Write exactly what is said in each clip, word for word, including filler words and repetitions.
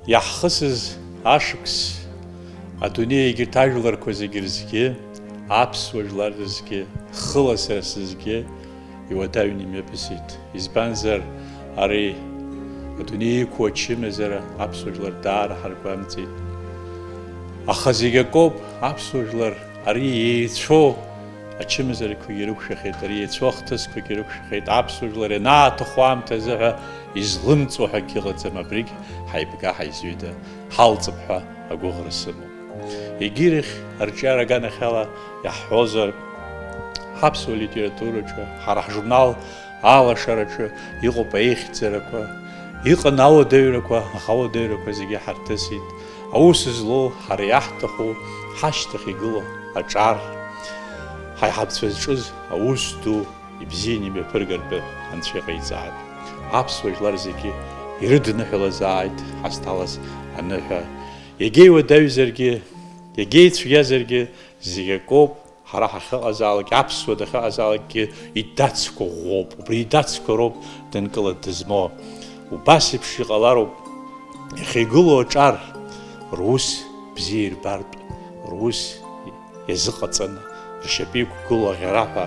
Иаҳхысыз ашықәс адунеи егьырҭ ажәларқәа зегьы рзгьы, аԥсуа жәлар рзгьы, хыла сара сзгьы иуадаҩын имҩаԥысит. Избанзар, ари адунеи иқәу ачымазара аԥсуа жәлар даара ҳаргәамҵит. Аха зегь акоуп, аԥсуа жәлар ари еицәоу ачымазарақәагьы рықәшәахьеит, ари еицәоу ахҭысқәагьы рықәшәахьеит, аԥсуа жәлар ианааҭаху аамҭазы ҳәа излымҵуа ҳәа акгьы ыҟаӡам, абригь ҳаибга-ҳаизҩыда ҳалҵып ҳәа агәыӷра сымоуп. Егьирахь, арҿиара аганахьала иаҳҳәозар, ҳаԥсуа литератураҿы, ҳара ҳжурнал алашараҿы иҟоуп аихьӡарақәа, иҟан ауадаҩрақәа, аха ауадаҩрақәа зегьы ҳарҭысит. Аус злоу, ҳара иаҳҭаху, ҳашьҭахь игылоу аҿар, ҳаиҳабацәа зҿыз аус ду ибзианы имҩаԥыргартә Анцәа иҟаиҵааит. Аԥсуа жәлар зегьы ирыдныҳәалазааит ҳазҭалаз аныҳәа. Иагьа иуадаҩзаргьы, иагьа ицәгьазаргьы, зегь акоуп, ҳара ҳахьыҟазаалакь, аԥсуа дахьыҟазаалакьгьы идацқәа ӷәӷәоуп, убри идацқәа роуп данкыла дызмоу. Убас еиԥш иҟалароуп иахьа игылоу аҿар, рус бзиа ирбартә, рус иазыҟаҵаны, ршьапы иқәгылоу аӷьараҳәа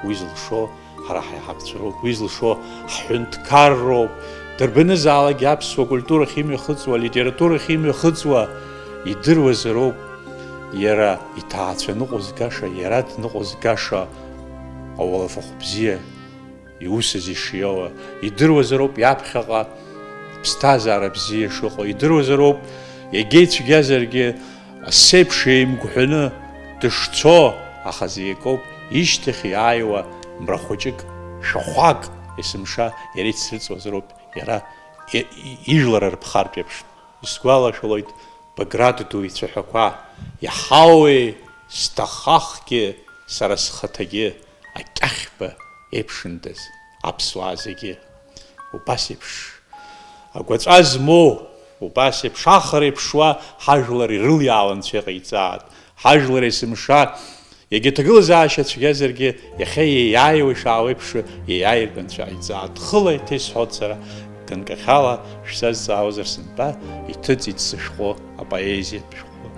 уи зылшо ҳара ҳаиҳабацәа роуп, уи зылшо ҳҳәынҭқарроуп. Дырбанызаалакь аԥсуа культура ахьымҩахыҵуа, алитература ахьымҩахыҵуа идыруазароуп иара иҭаацәа ныҟәызгаша, иара дныҟәызгаша ауалафахә бзиа иусыз ишиоуа, идыруазароуп иаԥхьаҟа ԥсҭазаара бзиа шыҟоу, идыруазароуп, иагьа ицәгьазаргьы, асеиԥш еимгәҳәаны дышцо, аха зегь акоуп, ишьҭахь иааиуа мра хәыҷык, шәахәак, есымша иара ицрыҵуазароуп, иара и-, и-, ижәлар рыԥхартә еиԥш. Исгәалашәалоит Баграт ду ицәаҳәақәа, иаҳауеи, сҭахахгьы, сара схаҭагьы акьахьба еиԥшындаз аԥсуаа зегьы. Убас еиԥш агәаҵәа змоу, убас еиԥш ахара иԥшуа ҳажәлар ирылиаауа Анцәа иҟаиҵааит. Ҳажәлар есымша Иагьа ҭагылазаашьа цәгьазаргьы, иахьа иеиааиуа ишаауеиԥш, иеиааиртә Анцәа иҵаа дхыла иҭесҳәоит сара, ганкахьала шәсазҵаауазар сынтәа, иҭыҵит сышәҟәы, апоезиатә шәҟәы.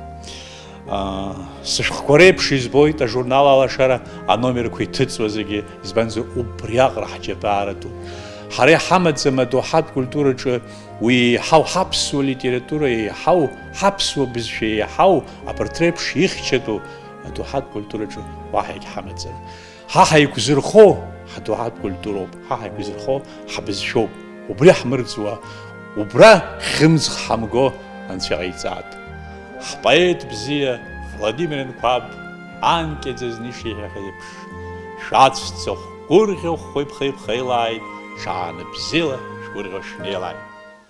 Аа, сышәҟәқәа реиԥш избоит ажурнал Алашара аномерқәа иҭыҵуа зегьы, избанзар, убриаҟара ҳџьабаа рыдуп. Ҳара иҳамаӡам адоуҳатә культураҿы уи еиҳау ҳаԥсуа литература, еиҳау ҳаԥсуа бызшәа, еиҳау абарҭ реиԥш ихьчатәу адоуҳатә культураҿы уаҳа егьҳамаӡам. Ҳа ҳаиқәзырхо ҳадоуҳатә культуроуп, ҳа ҳаиқәзырхо ҳабызшәоуп. Убри ҳмырӡуа, убра хьымӡӷ ҳамго Анцәа иҟаиҵааит. Ҳпоет бзиа Владимир Анқәаб анкьаӡа зны ишиҳәахьаз еиԥш, шәацәцахә гәырӷьахә иԥхеиԥхеилааит, ҽааны бзиала шәгәырӷьо шәнеилааит.